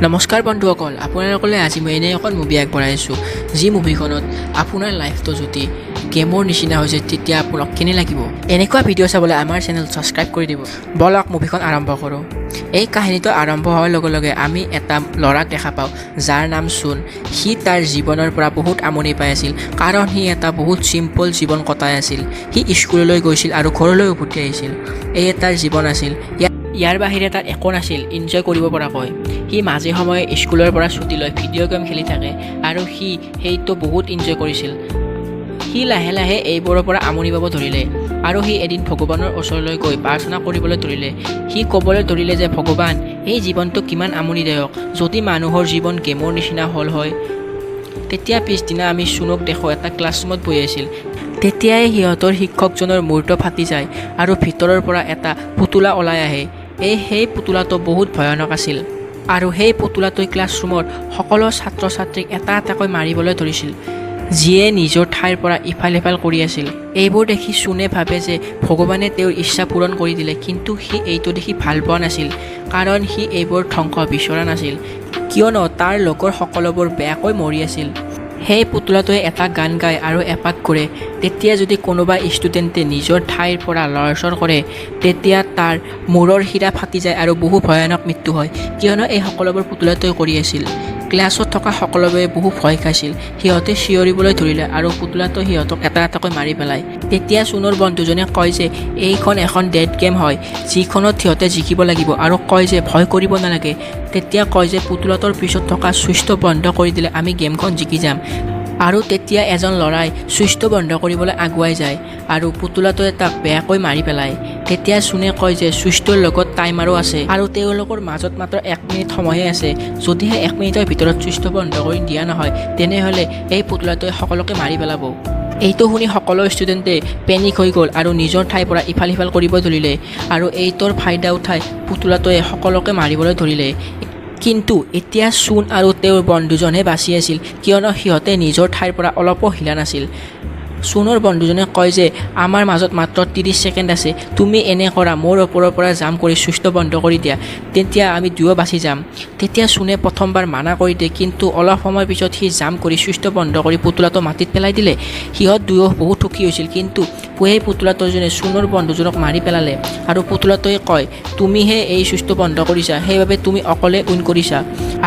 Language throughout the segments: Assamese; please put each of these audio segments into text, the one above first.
নমস্কাৰ বন্ধুসকল, আপোনালোকলৈ আজি মই এনে এখন মুভি আগবঢ়াইছোঁ, যি মুভিখনত আপোনাৰ লাইফটো যদি গেমৰ নিচিনা হৈছে, তেতিয়া আপোনাক কেনে লাগিব। এনেকুৱা ভিডিঅ' চাবলৈ আমাৰ চেনেল ছাবস্ক্ৰাইব কৰি দিব। ব'লক, মুভিখন আৰম্ভ কৰোঁ। এই কাহিনীটো আৰম্ভ হোৱাৰ লগে লগে আমি এটা ল'ৰাক দেখা পাওঁ, যাৰ নাম চুন। সি তাৰ জীৱনৰ পৰা বহুত আমনি পাই আছিল, কাৰণ সি এটা বহুত চিম্পল জীৱন কটাই আছিল। সি স্কুললৈ গৈছিল আৰু ঘৰলৈ উভতি আহিছিল। এয়ে তাৰ জীৱন আছিল। ইয়াৰ বাহিৰে তাৰ একো নাছিল এনজয় কৰিব পৰাকৈ। সি মাজে সময়ে স্কুলৰ পৰা ছুটি লৈ ভিডিঅ' গেম খেলি থাকে আৰু সি সেইটো বহুত এনজয় কৰিছিল। সি লাহে লাহে এইবোৰৰ পৰা আমনি পাব ধৰিলে আৰু সি এদিন ভগৱানৰ ওচৰলৈ গৈ প্ৰাৰ্থনা কৰিবলৈ ধৰিলে। সি ক'বলৈ ধৰিলে যে ভগৱান, এই জীৱনটো কিমান আমনিদায়ক। যদি মানুহৰ জীৱন গেমৰ নিচিনা হ'ল হয়। তেতিয়া পিছদিনা আমি চুনক দেখোঁ, এটা ক্লাছৰুমত বহি আছিল। তেতিয়াই সিহঁতৰ শিক্ষকজনৰ মূৰটো ফাটি যায় আৰু ভিতৰৰ পৰা এটা পুতলা ওলাই আহে। সেই পুতলাটো বহুত ভয়ানক আছিল আৰু সেই পুতলাটোৱে ক্লাছৰুমৰ সকলো ছাত্ৰ ছাত্ৰীক এটা এটাকৈ মাৰিবলৈ ধৰিছিল, যিয়ে নিজৰ ঠাইৰ পৰা ইফাল সিফাল কৰি আছিল। এইবোৰ দেখি চুনে ভাবে যে ভগৱানে তেওঁৰ ইচ্ছা পূৰণ কৰি দিলে। কিন্তু সি এইটো দেখি ভাল পোৱা নাছিল, কাৰণ সি এইবোৰ ধ্বংস বিচৰা নাছিল, কিয়নো তাৰ লগৰ সকলোবোৰ বেয়াকৈ মৰি আছিল। সেই পুতলাটোৱে এটা গান গায় আৰু এপাক ঘূৰে। তেতিয়া যদি কোনোবা ষ্টুডেণ্টে নিজৰ ঠাইৰ পৰা লৰচৰ কৰে, তেতিয়া তাৰ মূৰৰ শিৰা ফাটি যায় আৰু বহু ভয়ানক মৃত্যু হয়, কিয়নো এই সকলোবোৰ পুতলাটোৱে কৰি আছিল। ক্লাছত থকা সকলোবোৰে বহু ভয় খাইছিল। সিহঁতে চিঞৰিবলৈ ধৰিলে আৰু পুতলাটোৱে সিহঁতক এটা এটাকৈ মাৰি পেলায়। তেতিয়া চুনৰ বন্ধুজনে কয় যে এইখন এখন ডেথ গেম হয়, যিখনত সিহঁতে জিকিব লাগিব আৰু কয় যে ভয় কৰিব নালাগে। তেতিয়া কয় যে পুতলাটোৰ পিছত থকা ছুইচটো বন্ধ কৰি দিলে আমি গেমখন জিকি যাম। আৰু তেতিয়া এজন ল'ৰাই ছুইচটো বন্ধ কৰিবলৈ আগুৱাই যায় আৰু পুতলাটোৱে তাক বেয়াকৈ মাৰি পেলায়। তেতিয়া চুনে কয় যে ছুইচটোৰ লগত টাইমাৰো আছে আৰু তেওঁলোকৰ মাজত মাত্ৰ এক মিনিট সময়হে আছে। যদিহে এক মিনিটৰ ভিতৰত ছুইচটো বন্ধ কৰি দিয়া নহয়, তেনেহ'লে এই পুতলাটোৱে সকলোকে মাৰি পেলাব। এইটো শুনি সকলো ষ্টুডেণ্টে পেনিক হৈ গ'ল আৰু নিজৰ ঠাইৰ পৰা ইফাল সিফাল কৰিব ধৰিলে আৰু এইটোৰ ফাইদা উঠাই পুতলাটোৱে সকলোকে মাৰিবলৈ ধৰিলে। কিন্তু এতিয়া চুন আৰু তেওঁৰ বন্ধুজনহে বাচি আছিল, কিয়নো সিহঁতে নিজৰ ঠাইৰ পৰা অলপো হিলা নাছিল। চুনৰ বন্ধুজনে কয় যে আমাৰ মাজত মাত্ৰ 30 ছেকেণ্ড আছে। তুমি এনে কৰা, মোৰ ওপৰৰ পৰা জাম্প কৰি ছুইচটো বন্ধ কৰি দিয়া, তেতিয়া আমি দুয়ো বাচি যাম। তেতিয়া চুনে প্ৰথমবাৰ মানা কৰি দিয়ে, কিন্তু অলপ সময়ৰ পিছত সি জাম্প কৰি ছুইচটো বন্ধ কৰি পুতলাটো মাটিত পেলাই দিলে। সিহঁত দুয়ো বহুত সুখী হৈছিল। কিন্তু সেই পুতলাটোজনে চুনৰ বন্ধুজনক মাৰি পেলালে আৰু পুতলাটোৱে কয়, "তুমিহে এই ছুইচটো বন্ধ কৰিছা, সেইবাবে তুমি অকলে উইন কৰিছা"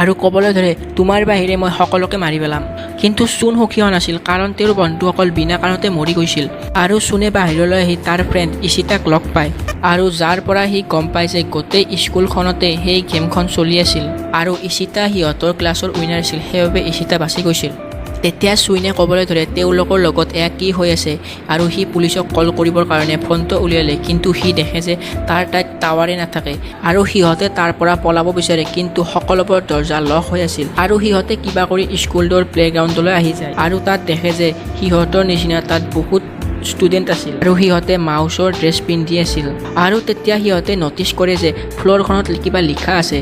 আৰু ক'বলৈ ধৰে, "তোমাৰ বাহিৰে মই সকলোকে মাৰি পেলাম।" কিন্তু চুন সুখী হোৱা নাছিল, কাৰণ তেওঁৰ বন্ধুসকল বিনা কাৰণতে মৰি গৈছিল। আৰু চুনে বাহিৰলৈ আহি তাৰ ফ্ৰেণ্ড ইশিতাক লগ পায় আৰু যাৰ পৰা সি গম পায় যে গোটেই স্কুলখনতে সেই গেমখন চলি আছিল আৰু ইশিতা সিহঁতৰ ক্লাছৰ উইনাৰ আছিল, সেইবাবে ইশিতা বাচি গৈছিল। তেতিয়া চুইনে ক'বলৈ ধৰে তেওঁলোকৰ লগত এয়া কি হৈ আছে আৰু সি পুলিচক কল কৰিবৰ কাৰণে ফোনটো উলিয়ালে। কিন্তু সি দেখে যে তাৰ তাত টাৱাৰে নাথাকে আৰু সিহঁতে তাৰ পৰা পলাব বিচাৰে, কিন্তু সকলোবোৰ দৰ্জা লক হৈ আছিল। আৰু সিহঁতে কিবা কৰি স্কুলটোৰ প্লে'গ্ৰাউণ্ডলৈ আহি যায় আৰু তাত দেখে যে সিহঁতৰ নিচিনা তাত বহুত ষ্টুডেণ্ট আছিল আৰু সিহঁতে মাউচৰ ড্ৰেছ পিন্ধি আছিল। আৰু তেতিয়া সিহঁতে ন'টিচ কৰে যে ফ্ল'ৰখনত কিবা লিখা আছে।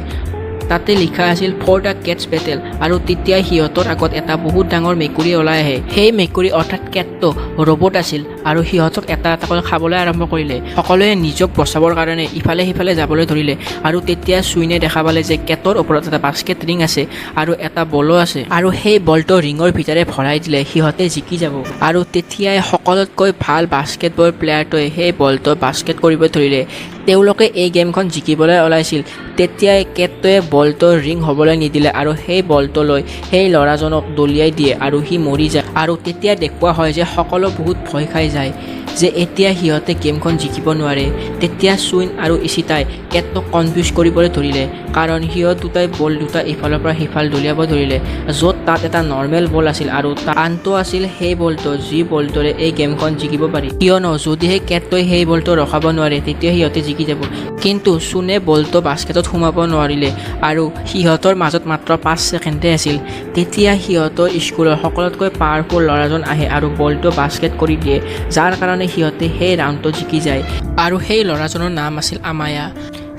তাতে লিখা আছিল "ফৰ the Cates battle". আৰু তেতিয়া সিহঁতৰ আগত এটা বহুত ডাঙৰ মেকুৰী ওলাই আহে। সেই মেকুৰী অৰ্থাৎ কেটটো ৰবট আছিল আৰু সিহঁতক এটা এটাকৈ খাবলৈ আৰম্ভ কৰিলে। সকলোৱে নিজক বচাবৰ কাৰণে ইফালে সিফালে যাবলৈ ধৰিলে। আৰু তেতিয়া চুইনে দেখা পালে যে কেটৰ ওপৰত এটা বাস্কেট ৰিং আছে আৰু এটা বলো আছে আৰু সেই বলটো ৰিঙৰ ভিতৰে ভৰাই দিলে সিহঁতে জিকি যাব। আৰু তেতিয়াই সকলোতকৈ ভাল বাস্কেটবল প্লেয়াৰটোৱে সেই বলটো বাস্কেট কৰিব ধৰিলে। তেওঁলোকে এই গেমখন জিকিবলৈ ওলাইছিল। তেতিয়াই কেটটোৱে বলটো ৰিং হ'বলৈ নিদিলে আৰু সেই বলটো লৈ সেই ল'ৰাজনক দলিয়াই দিয়ে আৰু সি মৰি যায়। আৰু তেতিয়া দেখুওৱা হয় যে সকলো বহুত ভয় খাই যায় যে এতিয়া সিহঁতে গেমখন জিকিব নোৱাৰে। তেতিয়া চুইন আৰু ইশিতাই কেটটোক কনফিউজ কৰিবলৈ ধৰিলে, কাৰণ সিহঁত দুটাই বল দুটা ইফালৰ পৰা সিফাল দলিয়াব ধৰিলে, য'ত তাত এটা নৰ্মেল বল আছিল আৰু আনটো আছিল সেই বলটো, যি বলটোৰে এই গেমখন জিকিব পাৰি, কিয়নো যদিহে কেটটোৱে সেই বলটো ৰখাব নোৱাৰে, তেতিয়া সিহঁতে জিকি যাব। কিন্তু চুনে বলটো বাস্কেটত সোমাব নোৱাৰিলে আৰু সিহঁতৰ মাজত মাত্ৰ 5 ছেকেণ্ডে আছিল। তেতিয়া সিহঁতৰ স্কুলৰ সকলোতকৈ পাৱাৰফুল ল'ৰাজন আহে আৰু বলটো বাস্কেট কৰি দিয়ে, যাৰ কাৰণে সিহঁতে সেই ৰাউণ্ডটো জিকি যায়। আৰু সেই ল'ৰাজনৰ নাম আছিল আমায়া।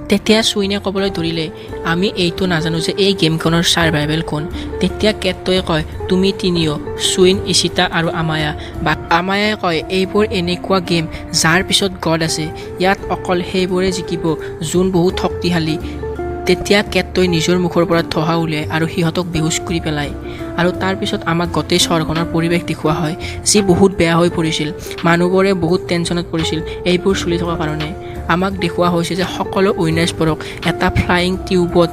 তেতিয়া চুইনে ক'বলৈ ধৰিলে, "আমি এইটো নাজানো যে এই গেমখনৰ ছাৰ্ভাইভেল কোন।" তেতিয়া কেটটোৱে কয়, "তুমি তিনিও, চুইন, ইশিতা আৰু আমায়া।" বা আমায়াই কয়, "এইবোৰ এনেকুৱা গেম যাৰ পিছত গড আছে। ইয়াত অকল সেইবোৰে জিকিব যোন বহুত শক্তিশালী।" তেতিয়া কেটটোৱে নিজৰ মুখৰ পৰা ধোঁৱা উলিয়ায় আৰু সিহঁতক বেহুচ কৰি পেলায়। আৰু তাৰপিছত আমাক গোটেই চহৰখনৰ পৰিৱেশ দেখুওৱা হয়, যি বহুত বেয়া হৈ পৰিছিল। মানুহবোৰে বহুত টেনশ্যনত পৰিছিল এইবোৰ চলি থকাৰ কাৰণে। আমাক দেখুওৱা হৈছে যে সকলো উইনাৰ্ছবোৰক এটা ফ্লাইং টিউবত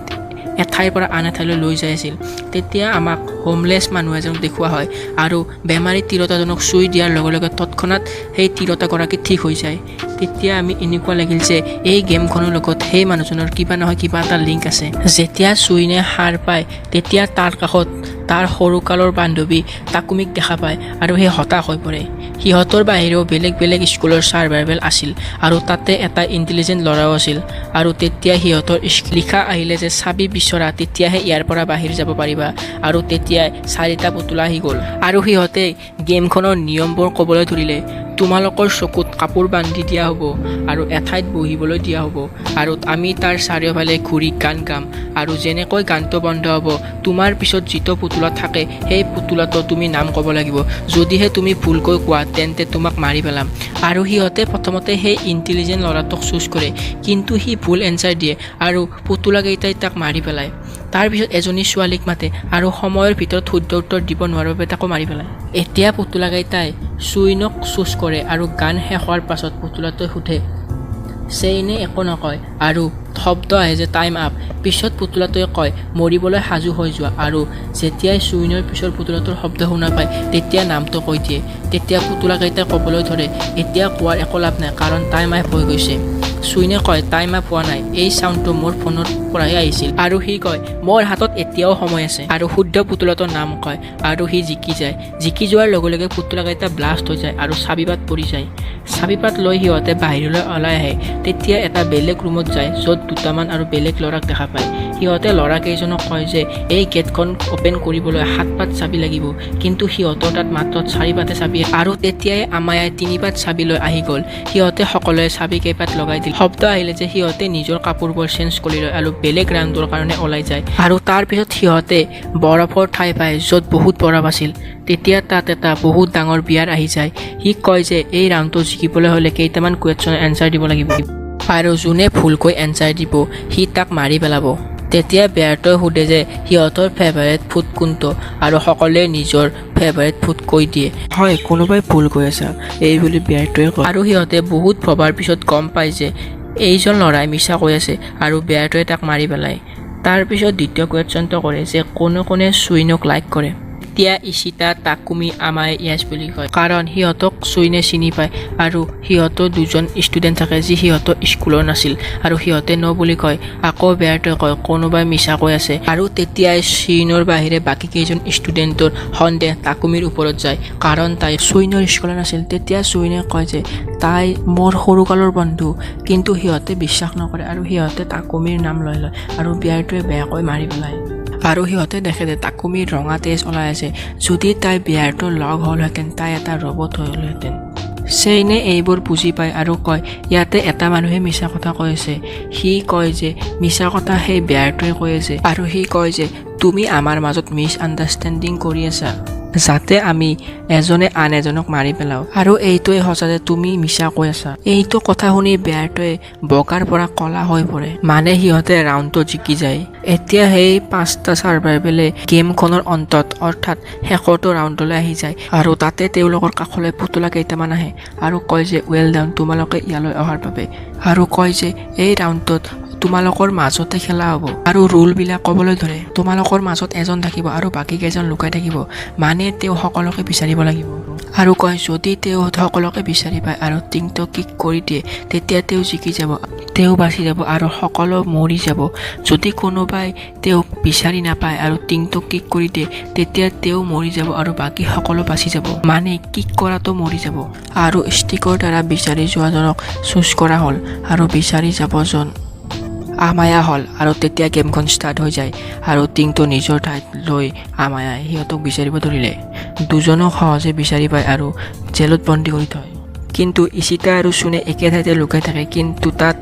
এঠাইৰ পৰা আন এঠাইলৈ লৈ যাই আছিল। তেতিয়া আমাক হোমলেছ মানুহ এজনক দেখুওৱা হয় আৰু বেমাৰী তিৰোতাজনক চুই দিয়াৰ লগে লগে তৎক্ষণাত সেই তিৰোতাগৰাকী ঠিক হৈ যায়। তেতিয়া আমি এনেকুৱা লাগিল যে এই গেমখনৰ লগত সেই মানুহজনৰ কিবা নহয় কিবা এটা লিংক আছে। যেতিয়া চুইনে সাৰ পায়, তেতিয়া তাৰ কাষত তাৰ সৰুকালৰ বান্ধৱী তাকুমিক দেখা পায় আৰু সি হতাশ হৈ পৰে। সিহঁতৰ বাহিৰেও বেলেগ বেলেগ স্কুলৰ ছাৰ্ভাইভেল আছিল আৰু তাতে এটা ইণ্টেলিজেণ্ট ল'ৰাও আছিল। আৰু তেতিয়া সিহঁতৰ লিখা আহিলে যে চাবি বিচৰা, তেতিয়াহে ইয়াৰ পৰা বাহিৰ যাব পাৰিবা। আৰু তেতিয়াই চাৰিটা পুতলা আহি গ'ল আৰু সিহঁতে গেমখনৰ নিয়মবোৰ ক'বলৈ ধৰিলে। তোমালোকৰ চকুত কাপোৰ বান্ধি দিয়া হ'ব আৰু এঠাইত বহিবলৈ দিয়া হ'ব আৰু আমি তাৰ চাৰিওফালে ঘূৰি গান গাম আৰু যেনেকৈ গানটো বন্ধ হ'ব, তোমাৰ পিছত যিটো পুতলা থাকে সেই পুতলাটো তুমি নাম ক'ব লাগিব। যদিহে তুমি ভুলকৈ কোৱা, তেন্তে তোমাক মাৰি পেলাম। আৰু সিহঁতে প্ৰথমতে সেই ইণ্টেলিজেণ্ট ল'ৰাটোক চুজ কৰে, কিন্তু সি ভুল এনচাৰ দিয়ে আৰু পুতলাকেইটাই তাক মাৰি পেলায়। তাৰপিছত এজনী ছোৱালীক মাতে আৰু সময়ৰ ভিতৰত শুদ্ধ উত্তৰ দিব নোৱাৰাৰ বাবে তাকো মাৰি পেলায়। এতিয়া পুতলাকেইটাই চুইনক চুজ কৰে আৰু গান শেষ হোৱাৰ পাছত পুতলাটোৱে সোধে। চেইনে একো নকয় আৰু শব্দ আহে যে টাইম আপ। পিছত পুতলাটোৱে কয়, মৰিবলৈ সাজু হৈ যোৱা। আৰু যেতিয়াই চুইনৰ পিছৰ পুতলাটোৰ শব্দ শুনা পায়, তেতিয়া নামটো কৈ দিয়ে। তেতিয়া পুতলাকেইটাই ক'বলৈ ধৰে, এতিয়া কোৱাৰ একো লাভ নাই, কাৰণ টাইম আপ হৈ গৈছে। চুইনে কয়, টাইম আপ হোৱা নাই, এই চাউণ্ডটো মোৰ ফোনৰ পৰাহে আহিছিল। আৰু সি কয়, মোৰ হাতত এতিয়াও সময় আছে। আৰু শুদ্ধ পুতলাটোৰ নাম কয় আৰু সি জিকি যায়। জিকি যোৱাৰ লগে লগে পুতলাকেইটা ব্লাষ্ট হৈ যায় আৰু চাবিপাত পৰি যায়। চাবিপাত লৈ সিহঁতে বাহিৰলৈ ওলাই আহে। তেতিয়া এটা বেলেগ ৰুমত যায়, য'ত দুটামান আৰু বেলেগ ল'ৰাক দেখা পায়। সিহঁতে ল'ৰাকেইজনক কয় যে এই গেটখন অ'পেন কৰিবলৈ সাতপাত চাবি লাগিব, কিন্তু সিহঁতৰ তাত মাত্ৰ চাৰিপাতে চাবি। আৰু তেতিয়াই আমায়াই তিনিপাত চাবি লৈ আহি গ'ল। সিহঁতে সকলোৱে চাবি কেইপাত লগাই দিল। শব্দ আহিলে যে সিহঁতে নিজৰ কাপোৰবোৰ চেঞ্জ কৰি লয় আৰু বেলেগ ৰাউণ্ডৰ কাৰণে ওলাই যায়। আৰু তাৰপিছত সিহঁতে বৰফৰ ঠাই পায়, য'ত বহুত বৰফ আছিল। তেতিয়া তাত এটা বহুত ডাঙৰ বিয়াৰ আহি যায়। সি কয় যে এই ৰাউণ্ডটো জিকিবলৈ হ'লে কেইটামান কুৱেশ্যনৰ এনচাৰ দিব লাগিব আৰু যোনে ভুলকৈ এনচাৰ দিব, সি তাক মাৰি পেলাব। তেতিয়া বেয়াৰটোৱে সোধে যে সিহঁতৰ ফেভাৰেট ফুড কোনটো আৰু সকলোৱে নিজৰ ফেভাৰেট ফুড কৈ দিয়ে। হয়, কোনোবাই ভুল কৈ আছা, এই বুলি বেয়াৰটোৱে কয়। আৰু সিহঁতে বহুত ভবাৰ পিছত গম পায় যে এইজন ল'ৰাই মিছা কৈ আছে আৰু বেয়াৰটোৱে তাক মাৰি পেলায়। তাৰপিছত দ্বিতীয় কুৱেশ্যনটো কৰে যে কোনে কোনে চুইনক লাইক কৰে। তেতিয়া ইশিতা, তাকুমি, আমাই য়েছ বুলি কয়, কাৰণ সিহঁতক চুইনে চিনি পায় আৰু সিহঁতৰ দুজন ষ্টুডেণ্ট থাকে, যি সিহঁতৰ স্কুলৰ নাছিল আৰু সিহঁতে ন বুলি কয়। আকৌ বেয়াৰটোৱে কয়, কোনোবাই মিছা কৈ আছে। আৰু তেতিয়াই চুইনৰ বাহিৰে বাকী কেইজন ষ্টুডেণ্টৰ সন্দেহ তাকুমিৰ ওপৰত যায়, কাৰণ তাই চুইনৰ স্কুলত নাছিল। তেতিয়া চুইনে কয় যে তাই মোৰ সৰুকালৰ বন্ধু, কিন্তু সিহঁতে বিশ্বাস নকৰে আৰু সিহঁতে তাকুমিৰ নাম লৈ লয় আৰু বিয়াৰটোৱে বেয়াকৈ মাৰি পেলায়। আৰু সিহঁতে দেখে যে তাকুমিৰ ৰঙা তেজ ওলাই আছে। যদি তাই বিয়াৰটোৰ লগ হ'লহেঁতেন, তাই এটা ৰবট হৈ হ'লহেঁতেন। চেইনে এইবোৰ বুজি পায় আৰু কয়, ইয়াতে এটা মানুহে মিছা কথা কৈ আছে। সি কয় যে মিছা কথা সেই বেয়াৰটোৱে কৈ আছে। আৰু সি কয় যে তুমি আমাৰ মাজত মিছ আণ্ডাৰষ্টেণ্ডিং কৰি আছা, যাতে আমি এজনে আন এজনক মাৰি পেলাওঁ, আৰু এইটোৱে সঁচা যে তুমি মিছা কৈ আছা। এইটো কথা শুনি বেয়াৰটোৱে বগাৰ পৰা ক'লা হৈ পৰে, মানে সিহঁতে ৰাউণ্ডটো জিকি যায়। এতিয়া সেই পাঁচটা ছাৰ্ভাইভেলে গেমখনৰ অন্তত, অৰ্থাৎ শেষৰটো ৰাউণ্ডলৈ আহি যায় আৰু তাতে তেওঁলোকৰ কাষলৈ পুতলা কেইটামান আহে আৰু কয় যে ৱেল ডান তোমালোকে ইয়ালৈ অহাৰ বাবে, আৰু কয় যে এই ৰাউণ্ডটোত তোমালোকৰ মাজতে খেলা হ'ব। আৰু ৰুলবিলাক ক'বলৈ ধৰে। তোমালোকৰ মাজত এজন থাকিব আৰু বাকী কেইজন লুকাই থাকিব, মানে তেওঁ সকলোকে বিচাৰিব লাগিব। আৰু কয়, যদি তেওঁ সকলোকে বিচাৰি পায় আৰু টিংটো কিক কৰি দিয়ে, তেতিয়া তেওঁ জিকি যাব, তেওঁ বাচি যাব আৰু সকলো মৰি যাব। যদি কোনোবাই তেওঁক বিচাৰি নাপায় আৰু টিংটো কিক কৰি দিয়ে, তেতিয়া তেওঁ মৰি যাব আৰু বাকী সকলো বাচি যাব, মানে কিক কৰাটো মৰি যাব। আৰু ষ্টিকৰ দ্বাৰা বিচাৰি যোৱাজনক চুজ কৰা হ'ল আৰু বিচাৰি যাবজন আমায়া হ'ল। আৰু তেতিয়া গেমখন ষ্টাৰ্ট হৈ যায় আৰু টিংটো নিজৰ ঠাইত লৈ আমায়াই সিহঁতক বিচাৰিব ধৰিলে। দুজনক সহজে বিচাৰি পায় আৰু জেলত বন্দী কৰি থয়। কিন্তু ইশিতা আৰু চুনে একে ঠাইতে লুকাই থাকে, কিন্তু তাত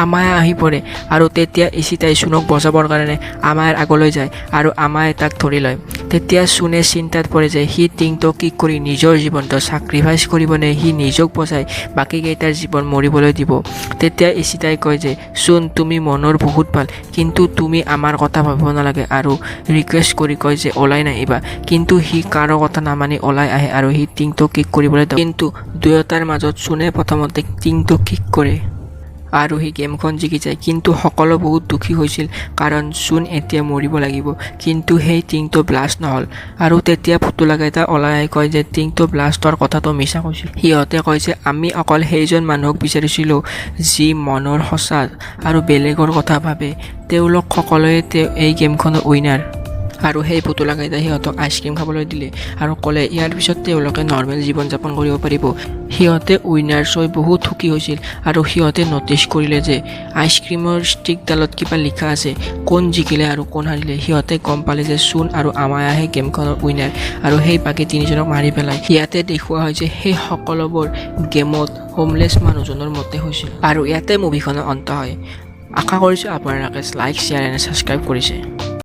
আমায়া আহি পৰে। আৰু তেতিয়া ইশিতাই চুনক বচাবৰ কাৰণে আমায়াৰ আগলৈ যায় আৰু আমায়ে তাক ধৰি লয়। তেতিয়া চুনে চিন্তাত পৰে যে সি টিংটো কিক কৰি নিজৰ জীৱনটো ছাক্ৰিফাইচ কৰিবনে সি নিজক বচাই বাকীকেইটাৰ জীৱন মৰিবলৈ দিব। তেতিয়া ইচিতাই কয় যে চুন, তুমি মনৰ বহুত ভাল, কিন্তু তুমি আমাৰ কথা ভাবিব নালাগে আৰু ৰিকুৱেষ্ট কৰি কয় যে ওলাই নাহিবা। কিন্তু সি কাৰো কথা নামানি ওলাই আহে আৰু সি টিংটো কিক কৰিবলৈ, কিন্তু দুয়োটাৰ মাজত চুনে প্ৰথমতে টিংটো কিক কৰে আৰু সি গেমখন জিকি যায়। কিন্তু সকলো বহুত দুখী হৈছিল, কাৰণ চুন এতিয়া মৰিব লাগিব। কিন্তু সেই টিংটো ব্লাষ্ট নহ'ল আৰু তেতিয়া পুতলাকেইটা ওলাই আহি কয় যে টিংটো ব্লাষ্ট হোৱাৰ কথাটো মিছা কৈছিল। সিহঁতে কয় যে আমি অকল সেইজন মানুহক বিচাৰিছিলোঁ যি মনৰ সঁচা আৰু বেলেগৰ কথা ভাবে। তেওঁলোক সকলোৱে তেওঁ এই গেমখনৰ উইনাৰ। আৰু সেই পুতলাকেইটাই সিহঁতক আইচক্ৰীম খাবলৈ দিলে আৰু ক'লে ইয়াৰ পিছত তেওঁলোকে নৰ্মেল জীৱন যাপন কৰিব পাৰিব। সিহঁতে উইনাৰ্ছ হৈ বহুত সুখী হৈছিল আৰু সিহঁতে ন'টিছ কৰিলে যে আইচক্ৰীমৰ ষ্টিকডালত কিবা লিখা আছে, কোন জিকিলে আৰু কোন হাৰিলে। সিহঁতে গম পালে যে চুন আৰু আমায়াহে গেমখনৰ উইনাৰ আৰু সেই বাকী তিনিজনক মাৰি পেলায়। ইয়াতে দেখুওৱা হয় যে সেই সকলোবোৰ গেমত হোমলেছ মানুহজনৰ মতে হৈছিল আৰু ইয়াতে মুভিখনৰ অন্ত হয়। আশা কৰিছোঁ আপোনালোকে লাইক, শ্বেয়াৰ এণ্ড ছাবস্ক্ৰাইব কৰিছে।